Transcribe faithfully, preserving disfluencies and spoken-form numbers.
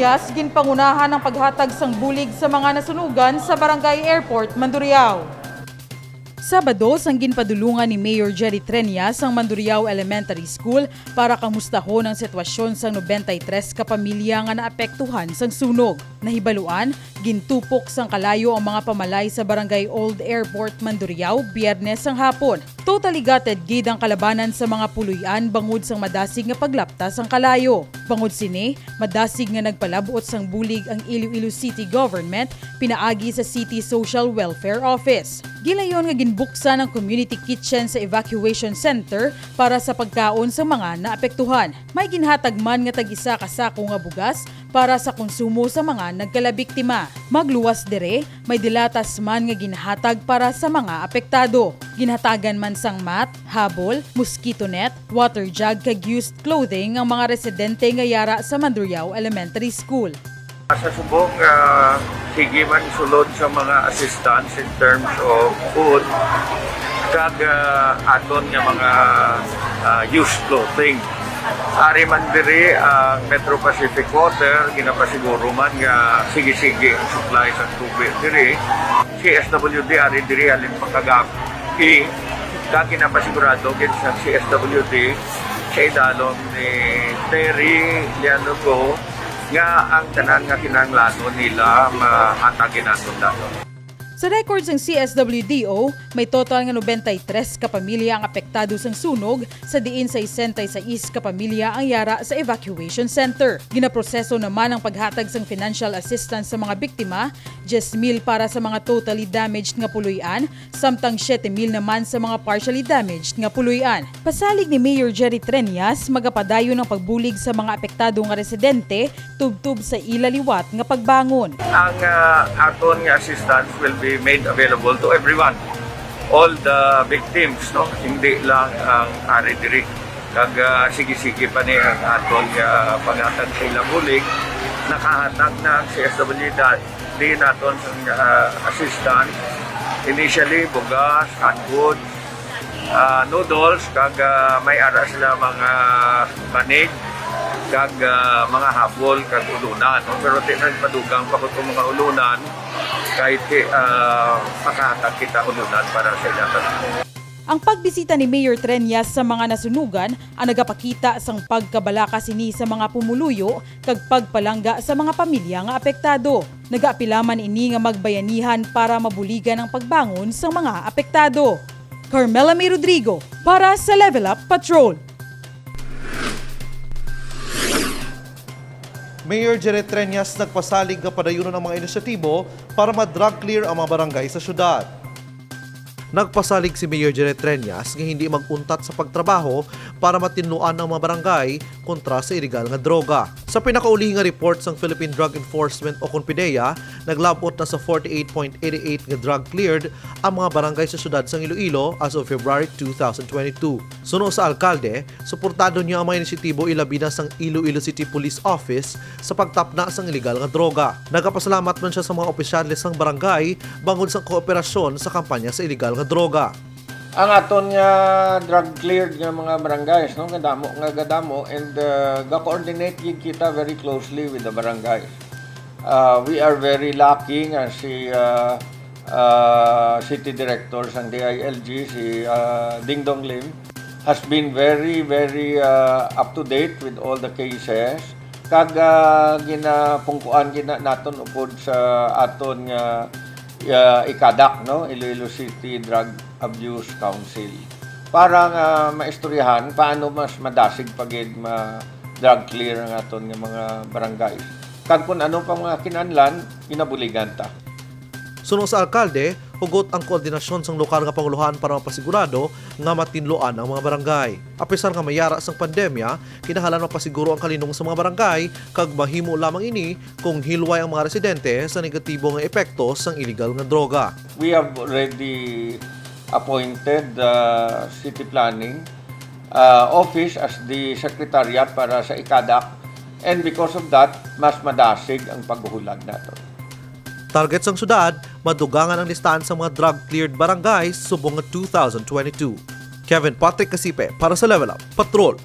Yes, ginpangunahan ang paghatag sang bulig sa mga nasunugan sa Barangay Airport, Mandurriao. Sabado, sang ginpadulungan ni Mayor Jerry Treñas ang Mandurriao Elementary School para kamustahon ang sitwasyon sang nobenta y tres ka pamilya nga naapektuhan sang sunog. Nahibaluan, gintupok sang kalayo ang mga pamalay sa Barangay Old Airport, Mandurriao, Biyernes sang hapon. Totally gutted gid ang kalabanan sa mga puloy-an bangod sang madasig nga paglapta sang kalayo. Bangod sini, madasig nga nagpalab-ot sang bulig ang Iloilo City Government pinaagi sa City Social Welfare Office. Gilayon nga ginbuksan ang community kitchen sa evacuation center para sa pagkaon sa mga naapektuhan. May ginhatag man nga tag-isa ka sako nga bugas para sa konsumo sa mga nagkalabiktima. Magluwas diri, may dilatas man nga ginhatag para sa mga apektado. Ginhatagan man sang mat, habol, mosquito net, water jug kag used clothing ang mga residente nga yara sa Mandurriao Elementary School. Sa subong, ah, sige man sulod sa mga assistance in terms of food kag, ah, aton nga mga, ah, used clothing. Ari man diri ang Metro Pacific Water, ginapasiguro man nga sige-sige ang supply sa tubig diri. C S W D ari diri halin pa kagabi, kag ginapasigurado gid sa C S W D sa idalom ni Terry Lianugo nga ang tanan nga kinahanglanon nila mahatag gid naton dayon. Sa record sang C S W D O, may total nga nobenta y tres ka pamilya ang apektado sang sunog, sa diin sesenta y seis ka pamilya ang yara sa evacuation center. Ginaproseso naman ang paghatag sang financial assistance sa mga biktima, diyes mil para sa mga totally damaged nga puloy-an, samtang siyete mil naman sa mga partially damaged nga puloy-an. Pasalig ni Mayor Jerry Treñas, magapadayon ang pagbulig sa mga apektado nga residente tubtob sa ila liwat nga pagbangon. Ang, ah, aton nga assistance will be made available to everyone, all the victims, no? Hindi lang ang ari diri. Kag, ah, sige-sige pa ni ang aton nga paghatag sa ila bulig. Nakahatag na ang C S W D naton sa, ah, assistance. Initially, bugas, canned goods, ah, noodles, kag, ah, may ara sila mga banig, kag, ah, mga habol, kag ulunan, no? Pero di na padugang pa ko itong mga ulunan, kahit, ah, makahatag kita ulunan para sa ila. Ang pagbisita ni Mayor Treñas sa mga nasunugan ang nagapakita sang pagkabalaka sini sa mga pumuluyo kag pagpalangga sa mga pamilya nga apektado. Nagaapila man ini nga magbayanihan para mabuligan ang pagbangon sang mga apektado. Carmela May Rodrigo para sa Level Up Patrol. Mayor Jerry Treñas nagpasalig nga padayunon ang mga inisyatibo para ma-drug clear ang mga barangay sa syudad. Nagpasalig si Mayor Jerry Treñas nga hindi mag-untat sa pagtrabaho para matinluan ang mga barangay kontra sa iligal nga droga. Sa pinakauli nga report sang Philippine Drug Enforcement o kon PDEA, naglab-ot na sa forty-eight point eighty-eight nga drug cleared ang mga barangay sa syudad sang Iloilo as of February two thousand twenty-two. Suno sa alkalde, suportado niya ang mga inisyatibo, ilabi na sang Iloilo City Police Office, sa pagtapna sang iligal nga droga. Nagapasalamat man siya sa mga opisyales sang barangay bangod sa kooperasyon sa kampanya sa iligal nga droga. Ang aton nga drug cleared nga mga barangays, no, kadamo nga gadamo, and, uh, ga-coordinate gid kita very closely with the barangays. Uh, we are very lucky nga si, uh, uh, City Director sang D I L G, si, uh, Dingdong Lim, has been very, very, uh, up to date with all the cases. Kag, ah, ginapungkuan gina naton upod sa aton nga, ah, ikadak, no, Iloilo City Drug Abuse Council, para nga maistoryahan paano mas madasig pa gid ma-drug clear ang aton nga mga barangay. Kag kun ano pa mga kinahanglan, ginabuligan ta. Suno sa alkalde, hugot ang koordinasyon sang lokal nga pangulohan para mapasigurado nga matinluan ang mga barangay. Apisar nga may ara sang pandemya, kinahanglan mapasiguro ang kalinong sa mga barangay, kag mahimo lamang ini kung hilway ang mga residente sa negatibo nga epekto sang iligal nga droga. We have already appointed the city planning, uh, office as the secretariat para sa ikadak, and because of that, mas madasig ang paghuhulag nato. Target sang syudad, madugangan ang listahan sa mga drug-cleared barangays subong nga two thousand twenty-two. Kevin Patrick Casipe para sa Level Up Patrol.